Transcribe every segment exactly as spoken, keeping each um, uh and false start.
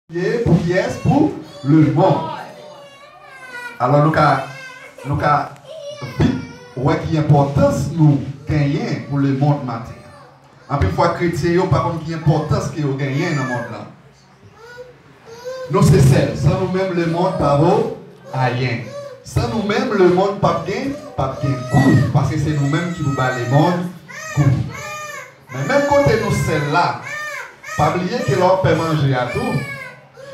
Ye pou kiyès? Pou lemonn. Alò nou ka, nou ka vit wè ki enpòtans nou genyen pou lemonn maten an. Anpil fwa kretyen yo pa konn ki enpòtans ke yo genyen nan mond lan. Nou se sèl. San nou menm, lemonn pa vo ayen. San nou menm, lemonn p ap gen, p ap gen gou, paske se nou menm ki pou bay lemonn gou. Men menm kote nou sèl la, pa bliye ke lè w ap fè manje a tou,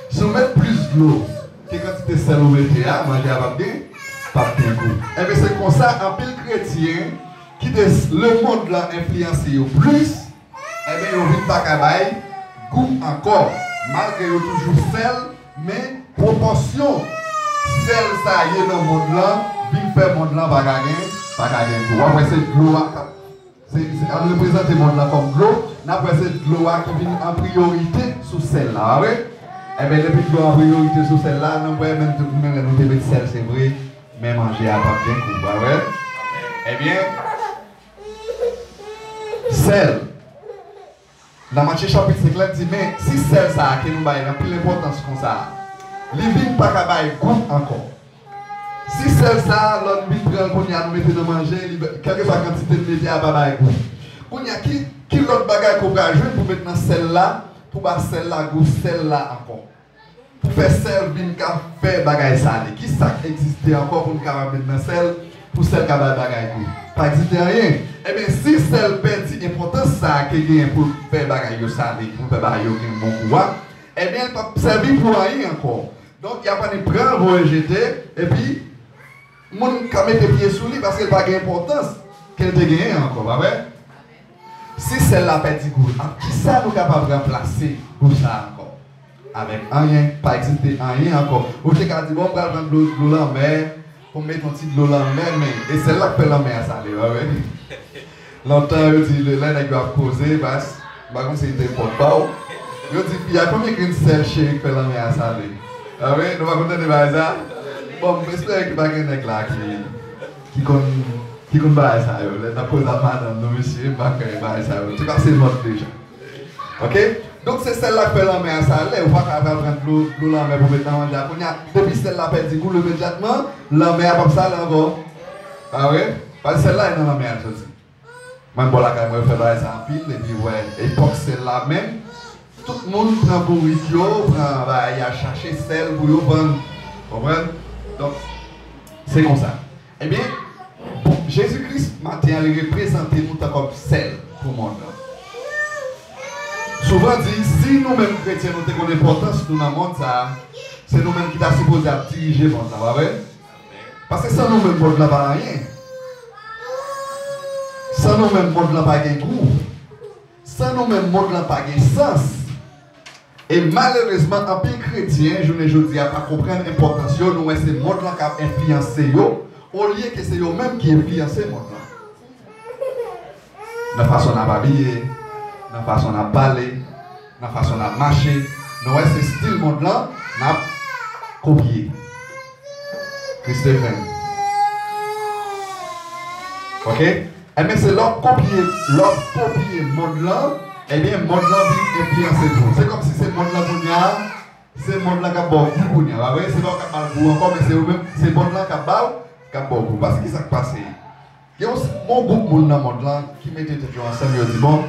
si w met plis dlo ke kantite sèl ou mete a, manje a p ap gen, p ap gen gou. Enben se konsa anpil kretyen kite lemonn lan enfliyanse yo plis, enben yo vin pa ka bay gou ankò. Malgre yo toujou sèl, men pwopòsyon sèl sa ye nan mond lan vin fè mond lan pa ka gen, pa ka gen gou. W ap wè se dlo a k ap, se, se, ap reprezante mond lan kòm dlo. N ap wè se dlo a ki vin an priyorite sou sèl la, pa vre? Enben depi dlo an priyorite sou sèl la, n ap wè menm tout, menm lè nou te met sèl, se vre, men manje a p ap gen gou, pa vre? Ebyen, sèl. Nan Matye chapit senk la, l di, men si sèl sa a ke nou bay anpil enpòtans konsa a, li vin pa ka bay gou ankò. Si sèl sa a, lè n vin pran l kounye a, nou mete nan manje, li, kèlkeswa kantite n mete a, pa bay gou. Kounye a, ki, ki lòt bagay ke w pral jwenn pou met nan sèl la, pou ba sèl la gou sèl la ankò? Pou fè sèl vin ka fè bagay sale. Kisa k egziste ankò pou n kapab met nan sèl, pou sèl ka bay bagay gou? Pa egziste anyen. Ebyen, si sèl pèdi enpòtans sa a ke genyen pou l fè bagay yo sale, pou l fè bagay yo gen bon gou a, ebyen, l p ap sèvi pou anyen ankò. Donk, y ap annik pran l, voye jete, epi moun ka mete pye sou li paske l pa gen enpòtans ke l te genyen ankò, pa vre? Si sèl la pèdi gou l, ak kisa nou kapab ranplase gou sa a ankò? Avèk anyen, pa egziste anyen ankò. Ou te ka di, bon, m pral pran dlo, dlo lanmè, pou m mete yon ti dlo lanmè, men e sèl la k fè lanmè a sale, pa vre? Lontan, yo di, lè, lè nèg yo ap koze, bas, m pa konn si te pòt ba w. Yo di, piya, konbyen grenn sèl cheri k fè lanmè a sale? Pa vre? Nou pa konn tande bagay sa? Bon, m espere ke pa gen nèg la ki, ki konn, ki konn bagay sa yo. Lè n ap koze ak madanm nou, mesye, m pa kwè bagay sa yo. Te pase mòd deja. Oke? Donk, se sèl la k fè lanmè a sale. Ou pa ka pral pran dlo, dlo lanmè pou met nan manje a. Kounye a, depi sèl la pèdi gou l, imedyatman, lanmè a p ap sale ankò. Pa vre? Paske sèl la e nan lanmè a l soti. Mwen, bò lakay mwen, yo fè bagay sa anpil, epi, wè, epòk sèl la menm, tout moun pran bourik yo, pran bagay, y al chache sèl pou yo vann. Konprann? Donk, se konsa. Ebyen, bon, Jezi Kris, maten an, li reprezante nou tankou sèl pou mond lan. Souvan di, si nou menm kretyen, nou te konn enpòtans nou nan mond sa a, se nou menm ki ta sipoze ap dirije mond lan, pa vre? Paske san nou menm, mond lan pa anyen. San nou menm, mond lan pa gen gou. San nou menm, mond lan pa gen sans. E malerezman, anpil kretyen, jounen jodi a, pa konprann enpòtans yo. Nou wè se mond lan k ap enfliyanse yo, olye ke se yo menm ki enfliyanse mond lan. Nan fason n ap abiye, nan fason n ap pale, nan fason n ap mache, nou wè se stil mond lan n ap kopye. Christopher. Oke? Enben, se lè w kopye, lè w kopye mond lan, ebyen, mond lan vin enfliyanse tou. Se kòmsi se mond lan kounye a, se mond lan k ap ba w gou kounye a, pa vre? Se pa w k ap ba l gou ankò, men se ou menm, se mond lan k ap ba w, k ap ba w gou. Paske sa k pase? Gen yon, yon gwoup moun nan mond lan ki mete tèt yo ansanm, yo di, bon,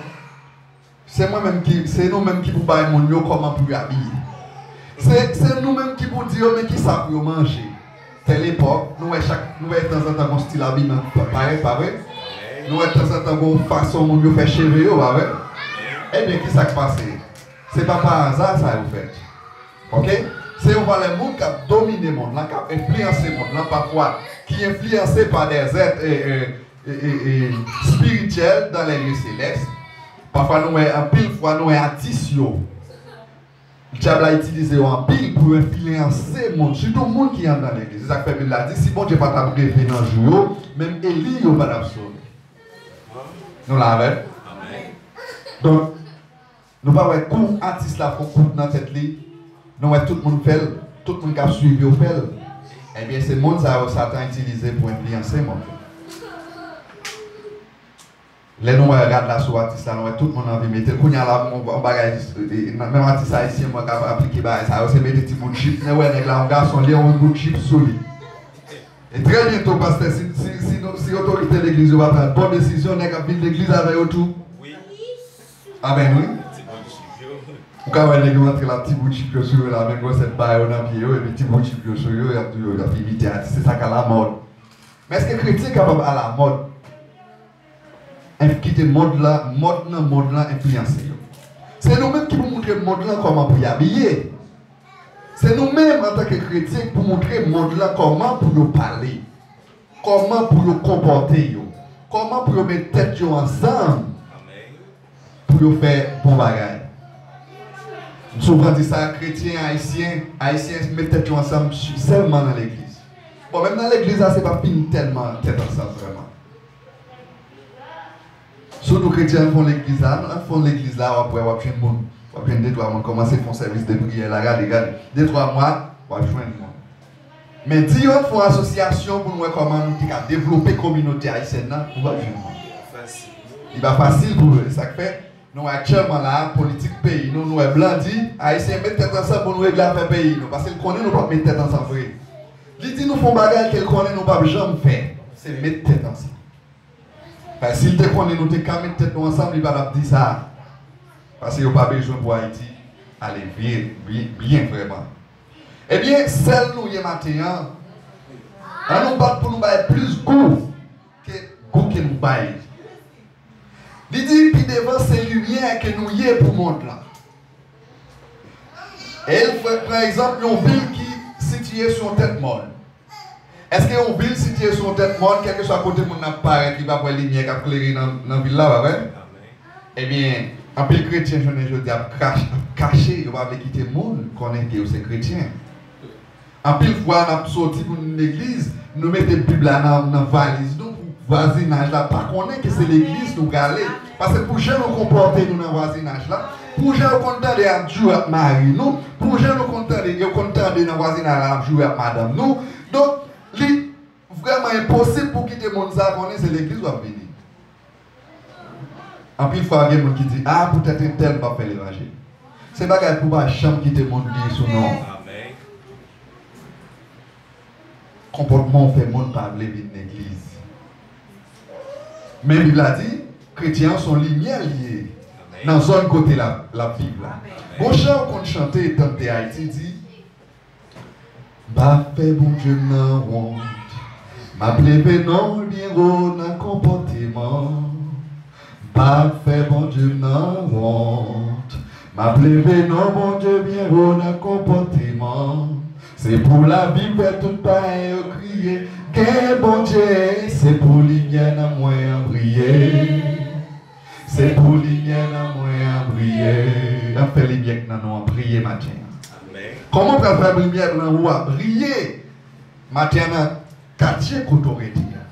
se mwen menm ki, se nou menm ki pou bay moun yo kòman pou yo abiye. Se, se nou menm ki pou di yo, men kisa pou yo manje. Tèl epòk, nou wè chak, nou wè tanzantan gon stil abiman parèt, pa vre? Nou wè tanzantan gon fason moun yo fè cheve yo, pa vre? Ebyen, kisa k pase? Se pa pa aza sa yo fèt. Oke? Se yon valè moun k ap domine mond lan, k ap enfliyanse mond lan, pafwa, ki enfliyanse pa dèzèt, e, e, e, e, e, spirityèl dan lè lye selès. Pafwa, nou wè, anpil fwa, nou wè atis yo. Dyab la itilize yo anpil pou yo enfliyanse moun, sitou moun ki anndan legliz. Se sa k fè Bib la di, si Bondye pa t ap reve nan jou yo, menm eli yo pa t ap sove. Nou la avè m? Donk, nou pa wè kou atis la fè yon kout nan tèt li, nou wè tout moun fè l, tout moun k ap swiv yo fè l. Ebyen, se moun sa yo Satan itilize pou enfliyanse moun. Lè nou wè rad la sou atis la, nou wè tout moun anvi mete l. Kounye a la, yon, yon bagay, e, e, menm atis ayisyen, mwen ka aplike bagay sa yo, se mete ti bout jip. Nèg wè nèg la, yon gason, li yon bout jip sou li. E trè byento, pastè, si, si, si, nou, si otorite legliz yo pa pran bon desizyon, nèg ap vin legliz avè yo tou. Wi. Amèn, wi. Ti bout jip yo. Ou ka wè nèg yo antre la, ti bout jip yo sou yo la, menm gwosè pa yo nan pye yo, epi ti bout jip yo sou yo, y ap di yo, y ap imite atis. Se sa k alamòd. Men èske kretyen kapab alamòd? Enf-, kite mòd la, mòd nan mòd lan enfliyanse yo. Se nou menm ki pou montre mòd lan kòman pou y abiye. Se nou menm, antanke kretyen, ki pou montre mòd lan kòman pou yo pale, kòman pou yo konpòte yo, kòman pou yo met tèt yo ansanm pou yo fè bon bagay. M souvan di sa, kretyen ayisyen, ayisyen met tèt yo ansanm sèlman nan legliz. Bon, menm nan legliz la, se pa fin tèlman tèt ansanm vrèman. Sitou kretyen an fon legliz la, an fon legliz la, w ap wè, w ap jwenn moun. W ap jwenn de twa moun kòmanse fon sèvis de priyè la, gade, gade. De twa mwa, w ap jwenn moun. Men di yo an fon asosyasyon pou n wè kòman nou te ka devlope kominote ayisyèn nan, nou p ap jwenn moun. Li pa fasil pou yo, e sa k fè, nou wè aktyèlman la, politik peyi nou, nou wè blan di, ayisyen met tèt ansanm pou nou regle afè peyi nou, paske l konnen nou p ap met tèt ansanm vre. Li di nou fon bagay ke l konnen nou p ap janm fè, se met tèt ansanm. Paske si l te konnen nou te ka met tèt nou ansanm, li pa t ap di sa. Paske yo pa bezwen pou Ayiti ale byen, byen, byen vrèman. Ebyen, sèl nou ye maten an, ann nou bat pou nou bay plis gou ke gou ke nou bay. Li di, pi devan, se limyè ke nou ye pou mond lan. E l fè, pran egzanp, yon vil ki sitiye sou yon tèt mòn. Èske yon vil sitiye sou yon tèt mòn, kèlkeswa kote moun nan ap parèt, li p ap wè limyè k ap klere nan, nan vil la, pa vre? Ebyen, anpil kretyen jounen jodi a ap kach-, ap kache, yo pa vle kite moun konnen ke yo se kretyen. Anpil fwa, n ap soti pou n legliz, nou mete Bib la nan, nan valiz nou, pou vwazinaj la pa konnen ke se legliz nou prale. Paske pou jan nou konpòte nou nan vwazinaj la, pou jan yo konn tande ap di w ap mari nou, pou jan nou konn tande, yo konn tande nan vwazinaj la ap di w ap madanm nou. Donk, li vrèman enposib pou kite moun sa konnen se legliz w ap vini. Anpil fwa, gen moun ki di, "A, poutèt entèl m p ap fè levanjil." Se bagay pou w pa janm kite moun di sou non. Konpòtman w fè moun pa vle vin legliz. Men Bib la di, kretyen an se yon limyè li ye nan zòn kote l ap, l ap viv la. Gon chan yo konn chante, Dante Ayiti di, M pa fè Bondye m nan wont. M ap leve non l byen wo nan konpòteman. M pa fè Bondye m nan wont. M ap leve non Bondye byen wo nan konpòteman. Se pou lavi m fè tout payen yo kriye. Gen Bondye, se pou limyè nan mwen an briye. Se pou limyè nan mwen an briye. Ann fè limyè k nan nou an briye maten an. Amèn. Kòman w pral fè limyè k nan ou a briye maten an nan katye kote w rete a?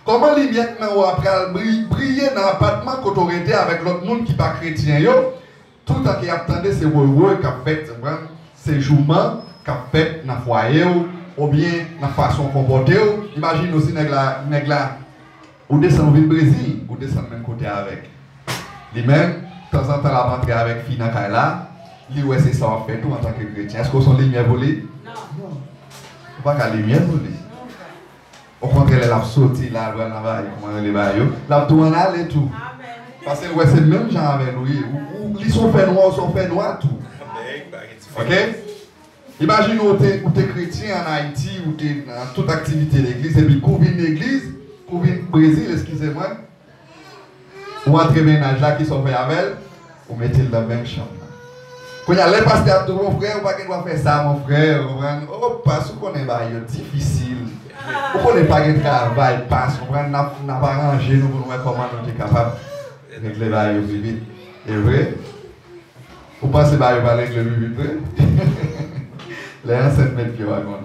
Kòman limyè k nan ou a pral bri-, briye nan apatman kote w rete avèk lòt moun ki pa kretyen yo? Toutan ke y ap tande se woy woy k ap fèt, konprann? Se jouman k ap fèt nan fwaye w, oubyen nan fason w konpòte w. Imajine w si nèg la, nèg la, ou desann, ou vin Brezil, ou desann menm kote avèk li menm, tanzantan l ap antre avèk fi nan kay la, li wè se sa w ap fè tou antanke kretyen. Èske w se yon limyè pou li? Non. Ou pa ka limyè pou li. Okontrè, lè l ap soti la, l pral nan bagay, kòman rele bagay yo, l ap tou ann ale tou. Paske l wè se menm jan avè l ou ye. Ou, ou, li se yon fènwa, ou se yon fènwa tou. Oke? Imajine w te, ou te kretyen ann Ayiti, ou te nan tout aktivite legliz, epi kou w vin legliz, kou w vin Brezil, eskize mwen, ou antre mennaj la, kisa w fè avè l? Ou mete l nan menm chanm nan. Kounye a, lè pastè ap di w, "Mon frè, ou pa gen dwa fè sa, mon frè," ou konprann? O, pas, ou konnen bagay yo difisil. Ou konnen pa gen travay, pas, ou konprann? N ap, n ap aranje nou pou n wè kòman nou te kapab regle bagay yo pi vit. E vre? Ou panse bagay yo pral regle pi vit vre? Lè ansent met pye w a konnen.